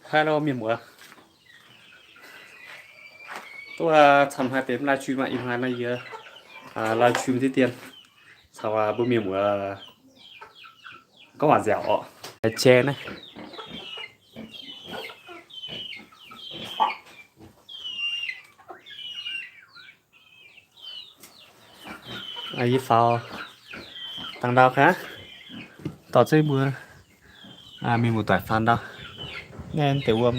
Hello mienh muoz, duqv camv haic deix mv live stream aqv. Ih hnoi naaiv yie live stream diqv dien caux mbuo mienh muoz gorngv waac nziaauc orqc. Jai naaiv. Yie faaux dangh ndau gaax, dorh zeiv mbuo mienh muoz doic faaux ndau. Naaiv deix wuom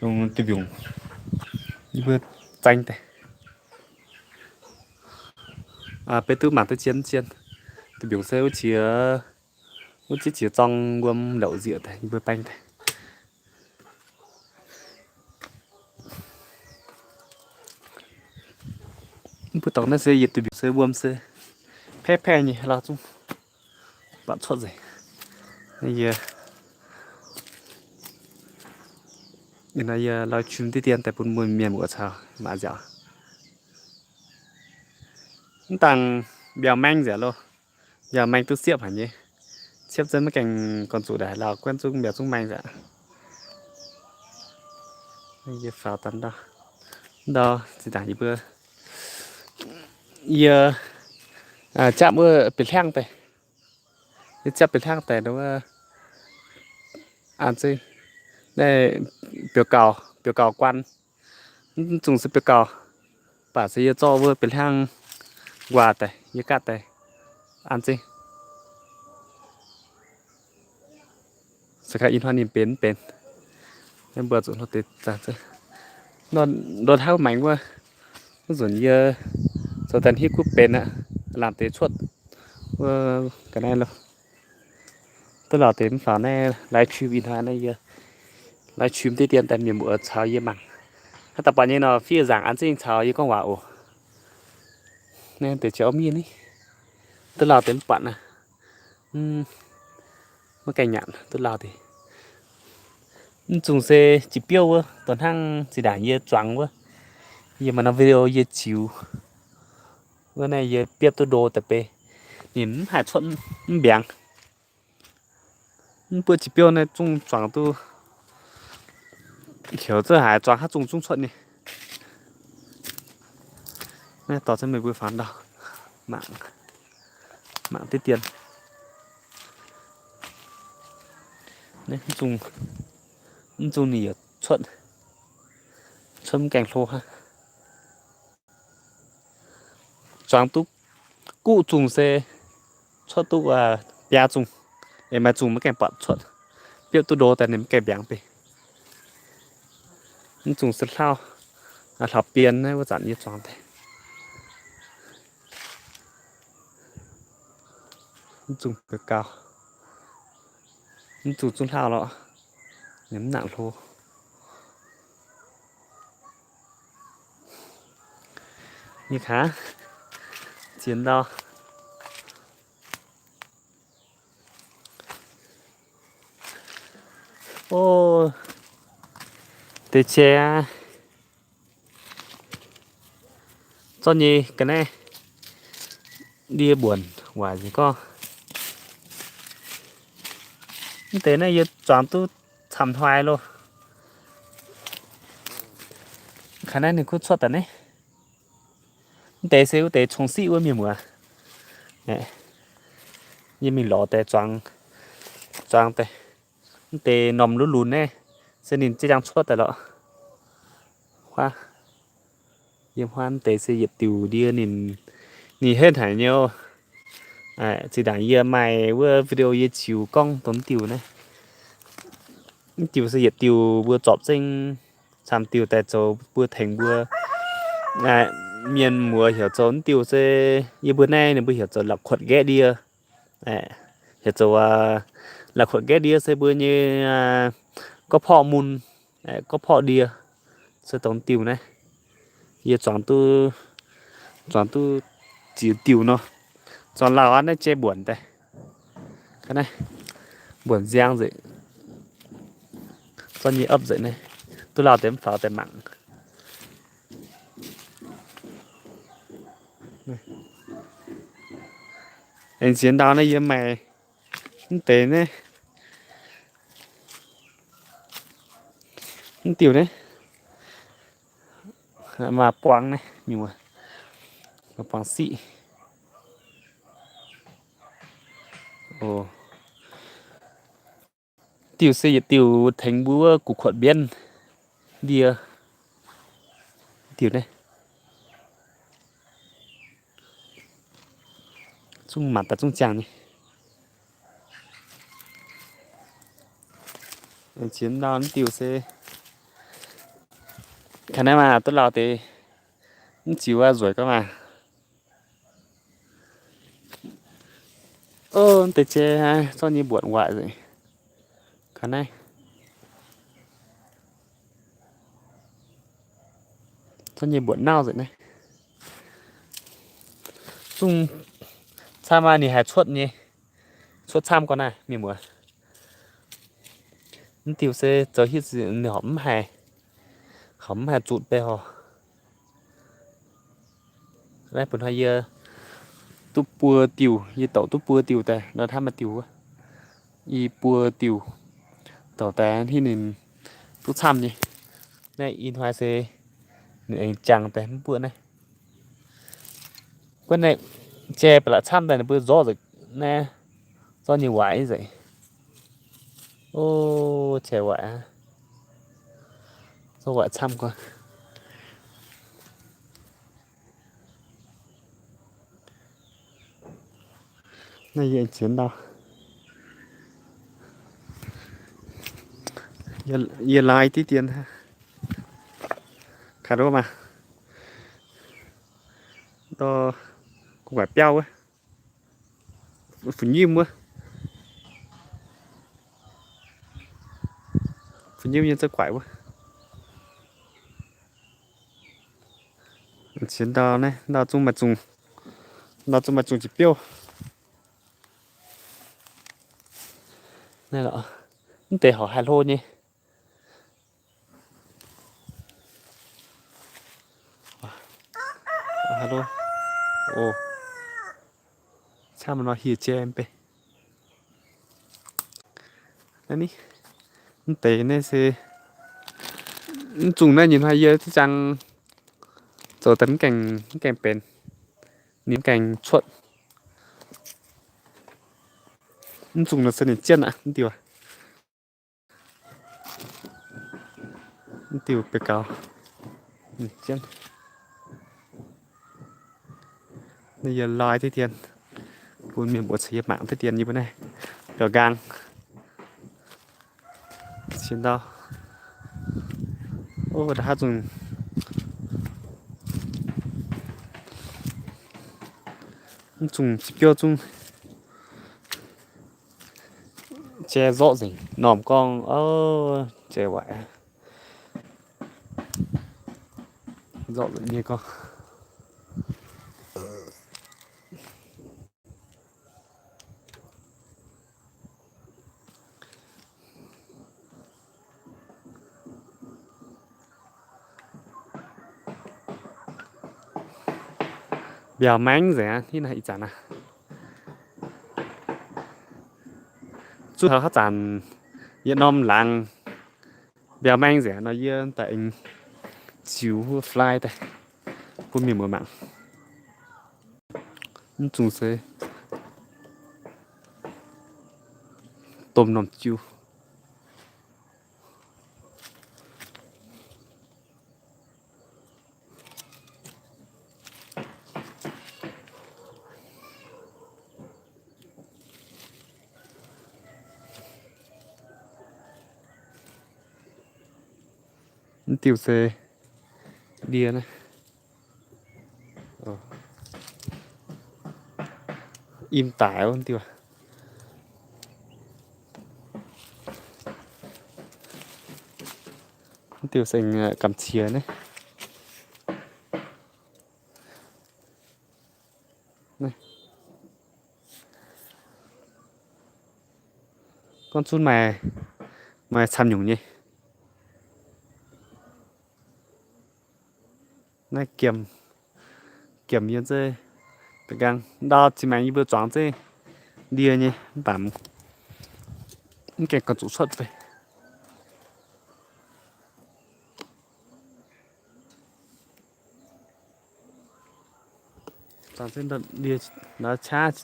lungh duih mbiungc, yie mbuo zaeng deix. Beiv duqv mangc duqv zien zien. Duih mbiungc se wuov qiex, wuov ziex qiex zorng wuom lorqc nzieqc daaih, yie mbuo baeng daaih. Mv baac dorngx naaiv se yietc duih mbiungc se wuom se paeqv paeqv nyei lorqc, zungv buatc cuotv nzengc. Yie, yie live stream diqv dien daaih bun mbuo mienh muoz caux maaih nziaauc. Mv dangh mbiauz maeng nziaauc loh. Mbiauz maeng duqv siepv haic nyei. Siepv zunv maiv gaengh gorngv zuqc daaih lauh guanh zungv mbiauz zungv maeng nziaauc. Yie faaux daaih ndau, ndau zinh ndaangc yie mbuo, yie japv wuov bieqc hliangv daaih. Yie japv bieqc hliangv daaih wuov, an zengv naaiv biouv gauh, biouv gauh guan. Mv zungh se biouv gauh, baac se yie zorqv wuov bieqc hliangv nquaah daaih, yie gaatv daaih, an zengv. Se gaax ih hnoi ninh benx mv benx, mbuo zuqc hlo deix. Ndon hnangv maengx wuov, mv nzunc yie zoux daaih hiuv gunv benx aqv, laangc deix cuotv wuov ga'naaiv lo. Duqv lauh deix mv faaux naaiv live stream ih hnoi naaiv yie live stream diqv dien daaih mienh muoz caux yie mangc. Haaix dauh buatc nyei nor fiev nzaangc an zengv caux yie gorngv waac oc. Naaiv deix jauv mienh ni, duqv lauh deix mv buatc naaiv, maiv gaengh nyanc duqv lauh deix. Mv zungh se jiex biouv wuov, dongh hnangv zinh ndaangc yie zuangx wuov, yie maaih norm video yie ziux wuov naaiv yie biopv duqv ndo daaih beiv, ninh mv haih cuotv mv mbiaangx. Mv buoqv jiex biouv naaiv zungv zuangx duqv heuc zouv haic, zuangx haav zungh zungv cuotv nyei. Naaiv dorh zunv meih mbuo faaux ndau mangc, mangc diqv dien. Mv zungh ninh yaac cuotv, cuotv mv gaengh hlo hnangv. Zuangx duqv guqv zungh se cuotv duqv biaa zungh, aengx maaih zungh maiv gaengh buatc cuotv, biopv duqv ndo daaih ninh mv gaengh mbiaangx beiv. Mv zungh se hlauv, hlauv-bienh naaiv wuov zanc yie zuangx daaih. Mv zungh gaux, mv zungh zungv hlauv lorqc, ninh mv nangc hlo. Nyei kaax, ziex ndau. O, deix qiex aqv. Zorqv nyei ga'naaiv ndie mbuonc waaic nzengc gorngv. Mv deix naaiv yie zuangx duqv camv hnoi loh. Kaax naaiv ninh kuv cuotv daaih naaiv. Mv deix se wuov deix cong-siqv wuov mienh muoz. Yie mingh lorz deix zuangx, zuangx deix. Mv deix normh lunx-lunx naaiv se ninh ziex jangx cuotv daaih lorqc. Huaav, yiem huaav mv deix se yietc diuc ndie ninh, ninh henv haic nyei. Zinh ndaangc yie maaih wuov video yie ziux gorngv dongh mv diuh naaiv. Mv diuh se yietc diuh mbuo zorpc zengv camv diuh daaih zoux mbuo tengx mbuo mienh muoz heuc zoux mv diuh se yie mbuo naaiv ninh mbuo heuc zoux la'kuotv nqaeqv ndie. Heuc zoux la'kuotv nqaeqv ndie se mbuo nyei gorqv-porqv mun, gorqv-porqv ndie se dongh diuh naaiv. Yie zuangx duqv, zuangx duqv ziex diuh nor. Zuangx lauh aqv, naaiv jai mbuonc daaih. Ga'naaiv mbuonc nziang nzengc. Zorqv nyei opv nzengc naaiv. Duqv lauh deix mv faaux daaih mangc. Aengx ziex ndau naaiv yie maaih mv deix naaiv. Mv diuh naaiv, maaih buangv naaiv, mienh muoz, maaih buangv siqv. Diuh se yietc diuh tengx mbuo wuov gu'kuotv mbienv ndie. Diuh naaiv zungv maanc daaih zungv ziangh nyei. Aengx ziex ndau mv diuh se, ka'naaiv maah, duqv lauh deix, mv ziux aqv, nzueic gorngv maah. Ov, mv deix jai zorqv nyei mbuoqc waaic nzengc. Ka'naaiv zorqv nyei mbuoqc nauv nzengc naaiv. Zungv camv aqv, ninh haih cuotv nyei, cuotv camv gorn naaiv mienh muoz. Mv diuh se zoux hiuv ninh horpc mv haih, horpc mv haih zutc bei horpc. Naaiv bun hnoi yie duqv buo diuh, yie douc duqv buo diuh daaih nor, hnamv maaih diuh wuov, i buo diuh douc daaih hiuv ninh duqv camv nyei. Naaiv ih hnoi se ninh aengx jangx daaih mv buoqv naaiv. Guov naaiv jai ba'laqc camv daaih ninh mbuo nzorqv nzengc naaiv, zorqv nyei waaic nzengc. Ov, jai waaic aqv, zorqv waaic camv gorn. Naaiv yie aengx ziex ndau. Yie, yie lai diqv dien. Kaaix wuov maah. Ndau gu'nguaaic biauv wuov. Fu-nyimv wuov. Fu-nyimv nyei zouv guaaic wuov. Ziex ndau naaiv, ndau zungv maaih zungh, ndau zungv maaih zungh jiex biouv. Naaiv lorqc, mv deix horpc haih hlo nyei. Ov, camv nor hieh jai mv bei. Naaiv ni, mv deix naaiv se mv zungh naaiv nyei hnoi yie ziex zaang zoux daaih mv gaengh, mv gaengh benx, ninh mv gaengh cuotv. Mv zungh nor se ninh jienv aqv, mv diuh. Mv diuh biauv gaux. Naaiv yie lai diqv dien, bun mienh muoz caux yie mangc diqv dien yie mbuo naaiv biauv nqaang. Ziex ndau. Ov, nda'haav zungh, mv zungh jiex biouv zungv jai nzorqv nzengc, normh gorngv, ov, jai waaic aqv. Nzorqv nzengc nyei gorngv. Mbiaauc maengv nzengc aqv, hnangv naaiv ih zanc aqv. Zuov taux haaix zanc yietc norm laangz mbiaauc maengv nzengc nor, yie daaih aengx ziux wuov fly daaih bun mienh muoz mangc. Mv zungh se domh normh jiu. Mv diuh se ndie naaiv. Im daic wuov diuh. Mv diuh se gamh qiex naaiv. Gorngv zunv maaih, maaih camv nyungc nyei. Naaiv giemh, giemh yie zeiv, da'nqaang ndau zinh maengx yie mbuo zuangx zeiv ndie nyei mv baac mv gaengh gauh zuqc cuotv fai. Zuangx zinh ndie, qaqv,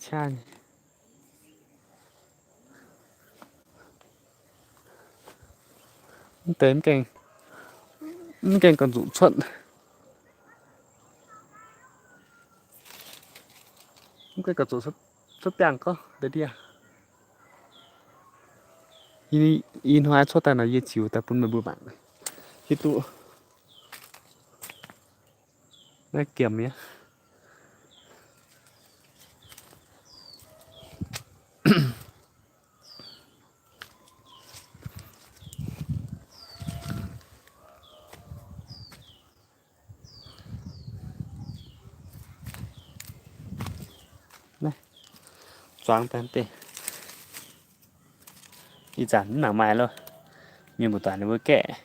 qaqv nyei. Mv deix mv gaengh, mv gaengh gauh nzuqc cuotv. Mv gaengh gauh nzuqc cuotv biangh gorngv deix ndie. Ih hnoi cuotv daaih nor yie ziux daaih bun meih mbuo mangc. Hiuv duqv naaiv giemh nyei. Naaiv zuangx daaih deix. Ih zanc mv nangc maaih loh. Mienh mbuo doic ninh mbuo gaeqv,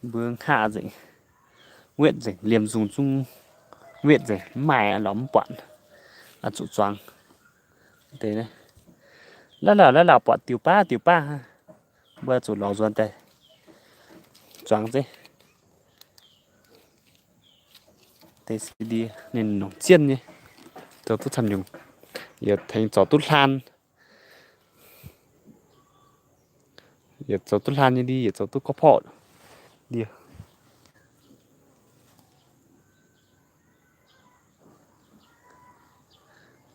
mbuo hngaqv nzengc, wetv nzengc, liemh nzungh zungv wetv nzengc, mv maaih lorz mv buatc, zuqc zuangx. Deix la'laauc la'laauc buatc diuc baav diuc baav, mbuo zuqc lorz nzuonx daaih zuangx zeiv. Deix se ndie ninh nongc zienh nyei, zoux duqv camv nyungc, yietc tengx zoux duqv hlaan, yietc zoux duqv hlaan nyei ndie, yietc zoux duqv gorqv-porv ndie.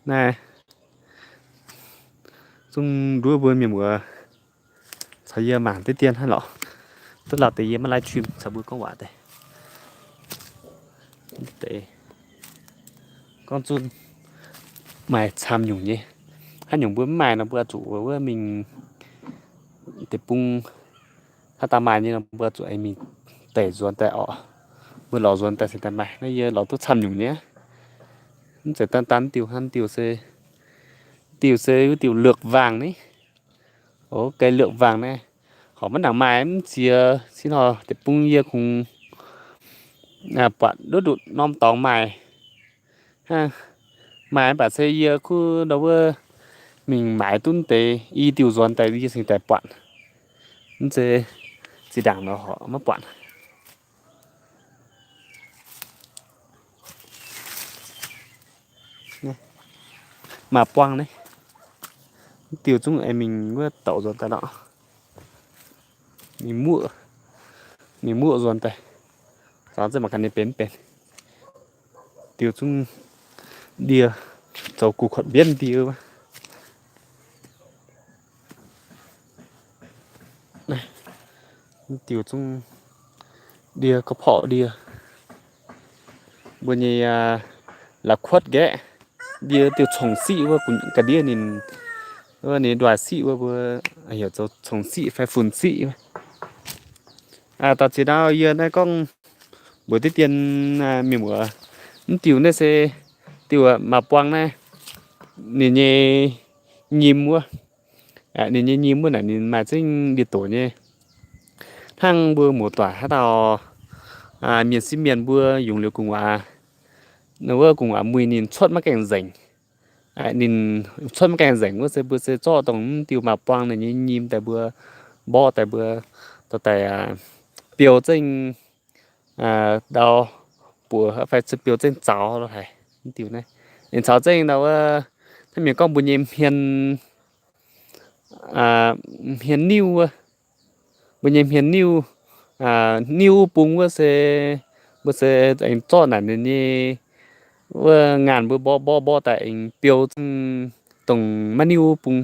Naaiv zungv nduov mbuo mienh muoz caux yie mangc diqv dien hnangv lorqc. Duqv lauh deix yie maiv live stream caux mbuo gorngv waac deix. Deix gorngv zunv maaih camv nyungc nyei. Haaix nyungc mbuo mv maaih nor mbuo zuqc wuov mingh deic-bung. Haaix dauh maaih nyei nor mbuo zuqc aengx mingh deic nzuonx daaih orqc. Mbuo lorz nzuonx daaih cingx daaih maaih. Naaiv yie lorz duqv camv nyungc nyei. Mv zeiz daan daan diuh hnangv, diuh se, diuh se wuov diuh lược vàng ni. Ov, cây lược vàng naaiv horpc maiv nangc maaih mv ziex, sin hnoi deic-bung yie kungx buatc nduqc nduqc norm dorngx maaih. Maaih mv baac se yie kuv ndau wuov mingh maaiz duqv deix i diuh nzuonx daaih yie cingx daaih buatc. Mv zeiz zinh ndaangc nor horpc maiv buatc. Maaih buang naaiv, diuh zungv aengx mingh wuov douc nzuonx daaih nor. Mingh muoqv, mingh muoqv nzuonx daaih. Zuangx zengv mangc gaax ninh benx mv benx. Diuh zungv ndie zoux gu'kuotv mbienv ndie wuov. Diuh zungv ndie, gorqv-porv ndie. Mbuo nyei la'kuotv nqaeqv ndie diuh congx siqv wuov, ga'ndiev ninh, ninh nduaaih siqv wuov, mbuo heuc zoux congx siqv fai funx siqv wuov. Daux ziex ndau yie naaiv gorngv mbuox diqv dien mienh muoz, mv diuh naaiv se diuh maaz-buang naaiv, ninh nyei nyim wuov. Ninh nyei nyim wuov naaic ninh maaih zengv ndie-doc nyei. Hnangv mbuo muoz-doic haaix dauh mienh sieqv mienh mbuo yungz liuz gu'nguaaz, wuov gu'nguaaz muih ninh cuotv maiv gaengh nzengc. Ninh cuotv maiv gaengh nzengc wuov se mbuo se zorqv dongh mv diuh maaz-buang ninh nyei nyim daaih mbuo mborqv daaih mbuo dorh daaih biou zengv ndau buoz fai se biou zengv zaux lo haic. Mv diuh naaiv ninh caux zengv ndau wuov, hnangv mienh gorngv mbuo nyei hmien, hmien niuv wuov, mbuo nyei hmien niuv, niuv bung wuov se, mbuo se aengx zorqv naaic ninh nyei wuov ngaanh mbuo mborqv mborqv mborqv daaih aengx biou zengv dongh maiv niuv bung,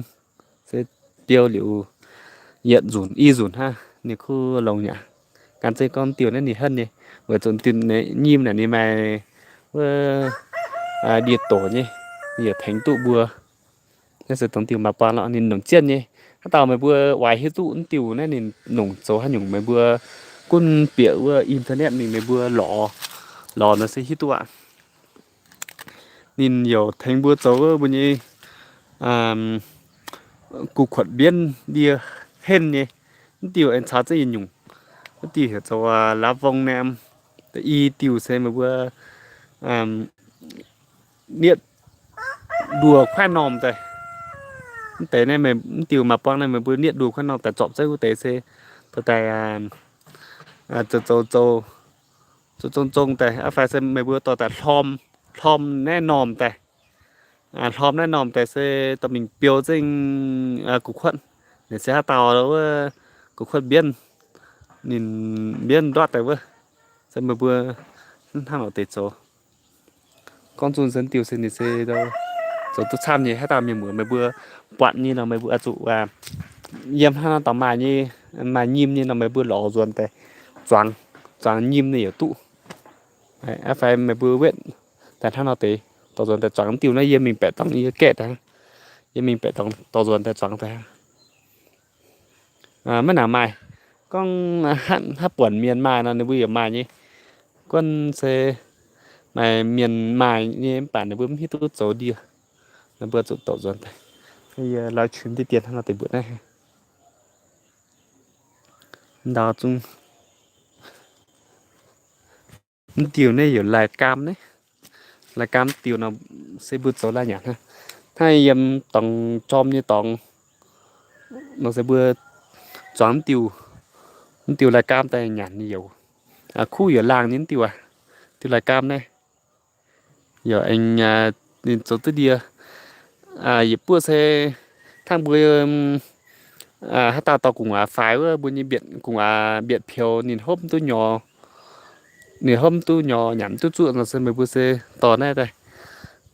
se biou liuz yietc nzunc i nzunc hnangv ninh kuv longx nyei. Gan zengv gorngv diuh naaiv ninh henv nyei, weic zuqc diuh nyim naaic ninh maaih wuov ndie-doc nyei, yaac tengx duqv mbuo. Naaiv se dongh diuh maaz-buang lorqc, ninh nongc zienh nyei. Haaix dauh meih mbuo oix hiuv duqv mv diuh naaiv ninh nongc zoux haaix nyungc meih mbuo gunv bieqc wuov internet mingh meih mbuo lorz, lorz nor se hiuv duqv aqv. Ninh yaac tengx mbuo zoux wuov mbuo nyei gu'kuotv mbienv ndie henv nyei. Mv diuh aengx caux zengv yietc nyungc. Mv diuh heuc zoux laav vong naaiv. I diuh se meih mbuo nietv nduoh kuaaiv normh daaih. Mv deix naaiv, mv diuh maaz-buang naaiv meih mbuo nietv nduoh kuaaiv normh daaih zorpc zengv wuov deix se dorh daaih zoux, zoux, zoux zuqc zong-zong daaih, aa fai se meih mbuo dorh daaih hlorm, hlorm naaiv normh daaih. Hlorm naaiv normh daaih se dorh mingh biou zengv gu'kuotv. Ninh se haaix dauh wuov gu'kuotv mbienv, ninh mbienv nduov daaih wuov, se meih mbuo hnangv nor deix zoux. Gorngv zunh se diuh se ninh se zoux duqv camv nyei. Haaix dauh mienh muoz meih mbuo buatc nyei nor meih mbuo zuqc yiem hnangv nor dorh maaih nyei, maaih nyim nyei nor meih mbuo lorz nzuonx daaih zuangx, zuangx nyim ninh yaac duqv. Aa fai meih mbuo wetv daaih hnangv nor deix dorh nzuonx daaih zuangx diuh naaiv yie mingh baeqc dorngx yie gaeqv daaih, yie mingh baeqc dorngx dorh nzuonx daaih zuangx daaih. Maiv nangc maaih. Gorngv haaix buonc mienh maaih nor ninh mbuo yaac maaih nyei. Guonv se maaih mienh maaih nyei mv baac ninh mbuo mv hiuv duqv zoux ndie. Ninh mbuo zuqc dorh nzuonx daaih. Yie live stream diqv dien hnangv nor deix mbuoqc naaiv. Ndau zungv mv diuh naaiv yaac lai gaam naaiv. Lai gaam diuh nor se mbuo zoux lai nyanc hnangv. Hnangv yiem dorngx jorm nyei dorngx nor se mbuo zuangx mv diuh, mv diuh lai gaam daaih nyanc yoc. Kuv yaac laangh nyei mv diuh aac, diuh lai gaam naaiv. Yaac aengx ninh zoux duqv ndie. Yietc buoqv se hnangv mbuo haaix dauh dorh gu'nguaaz faix wuov, mbuo nyei mbietc, gu'nguaaz mbietc peux ninh hopv duqv nyorx, ninh hopv duqv nyorx nyanc duqv zuqv nor se meih mbuo se dorh naaiv daaih,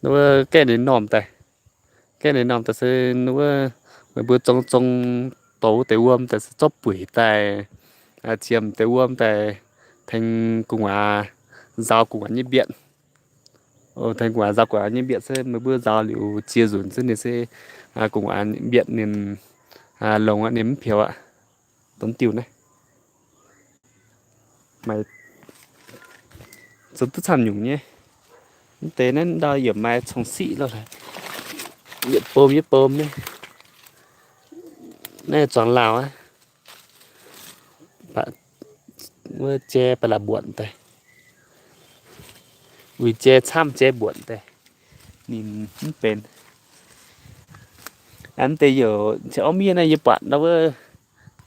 wuov gaeqv ninh normh daaih. Gaeqv ninh normh daaih se wuov meih mbuo zong zong douz deix wuom daaih se zorqv buic daaih, ziemx deix wuom daaih tengx gu'nguaaz, nzaaux gu'nguaaz nyei mbietc. Tengx gu'nguaaz nzaaux gu'nguaaz nyei mbietc se meih mbuo nzaaux liuz ziex nzunc se ninh se gu'nguaaz mbietc ninh longx aqv, ninh mv peux aqv. Dongh diuh naaiv maaih zoux duqv camv nyungc nyei. Mv deix naaiv ndau yaac maaih cong-siqv lo, yietc bom yietv bom nyei. Naaiv zuangx lauh aqv. Wuov jai ba'laqc mbuonc daaih, uix jai camv jai mbuonc daaih, ninh mv benx. Mv deix youc jai orv miev naaiv yie buatc ndau wuov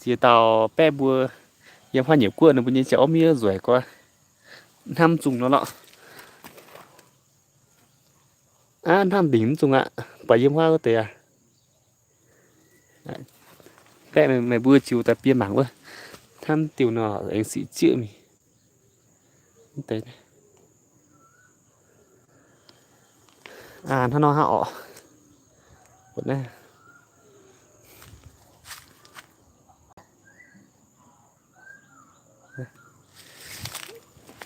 ziex dauh baeqv mbuo yiem haav nyeic guoqv ninh mbuo nyei jai orv miev nzueic gorx, hnamv zungh nor lorqc. Aav, hnamv ndingc mv zungh aqv, buatc yiem huaav wuov deix aqv. Baeqv meih mbuo ziux daaih bieqc mangc wuov, hnamv diuh nor aengx sic zieqv mingh. Hnangv nor hnangv orqc.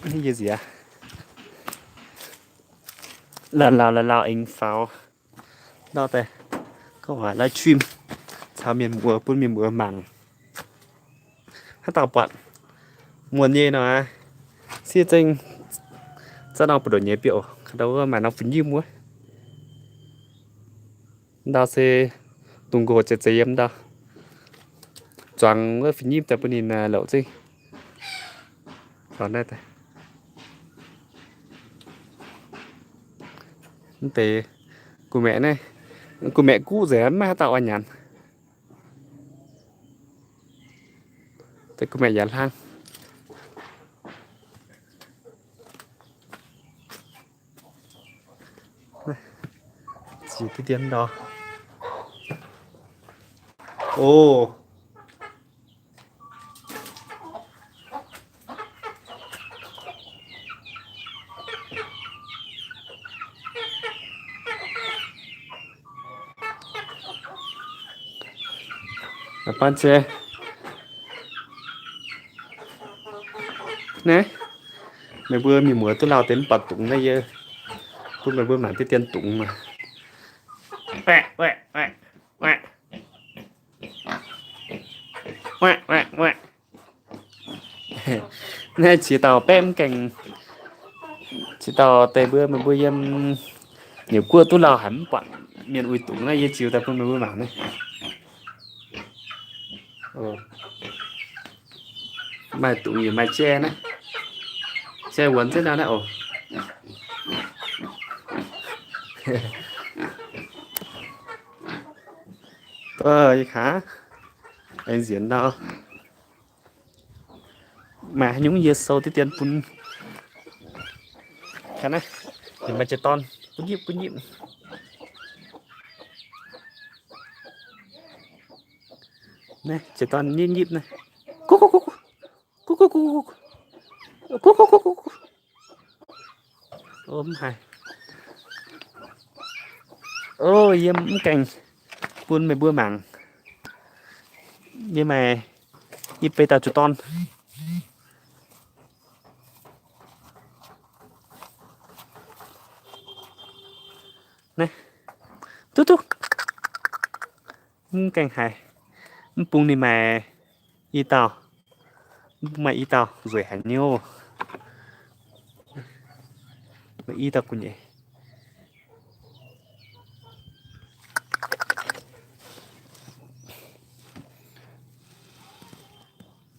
Yie nziex lauh lauh lauh lauh aengx faaux ndau daaih gorngv waac live stream caux mienh muoz bun mienh muoz mangc. Haaix dauh buatc muonc nyei nor, siev zengv zaqv norm buoz-ndoqv nyei biouv, ka'ndau wuov maaih norm fu'nyimv wuov. Ndau se dungz nqox zeiz zeiz yiem ndau. Zuangx wuov fu'nyimv daaih bun ninh louc zengv. Mv deix gu'maeqc naaiv, gu'maeqc guqv nzengc, maiv haaix dauh oix nyanc. Deix gu'maeqc yaac hlang. Ziex diqv dien ndau. O. Ban se naaiv, meih mbuo mienh muoz duqv lauh deix mv baac dungz naaiv yie bun meih mbuo mangc diqv dien dungz maah. Naaiv qiex dauh baeqv mv gaengh, qiex dauh deix mbuo, meih mbuo yiem nyeic guoqv duqv lauh haic mv buatc mienh uix dungz naaiv, yie ziux daaih bun meih mbuo mangc naaiv. Maaih dungz yaac maaih jai naaiv. Jai wuonx zengv ndau naaiv oc. Yie kaax aengx nzienx ndau. Maaih haaix nyungc yie sou diqv dien bun Naaiv, maaih jiez dorn buv nyipv buv nyipv. Naaiv jiez dorn nyipv nyipv naaiv. Guv guv guv guv. Guv guv guv guv. Guv guv guv guv. Ov, mv haih. Ov, yie mv gaengh bun meih mbuo mangc. Yie maaih i bei dauh jiez dorn. Naaiv. Duqv duqv. Mv gaengh haiz. Mv bung ninh maaih i dauh. Mv bung maaih i dauh nzueic haic nyei. Maaih i dauh gu'nyuoz.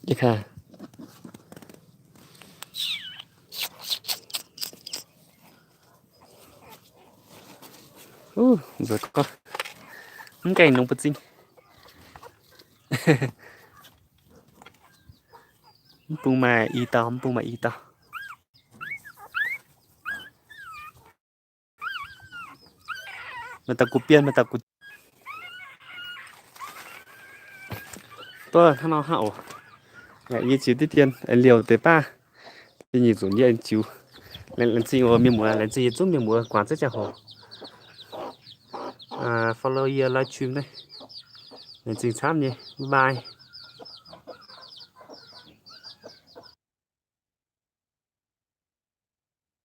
Yie kaav. Nzueic gorngv. Mv gaengh nongx buo zingh. Mv bung maaih i dauh, mv bung maaih i dauh. Maaih dauh guv bienv, maaih dauh guv. Duqv hnangv nor hnangv oc. Yie ziux diqv dien liouh deix baav. Da'nyeic nzunc yie aengx ziux. Laengz zingh oc mienh muoz, laengz zingh yietc zungv mienh muoz guangc zengv ziangh hoc follow yie live stream naaiv. Laengz zingh camv nyei. Bye bye.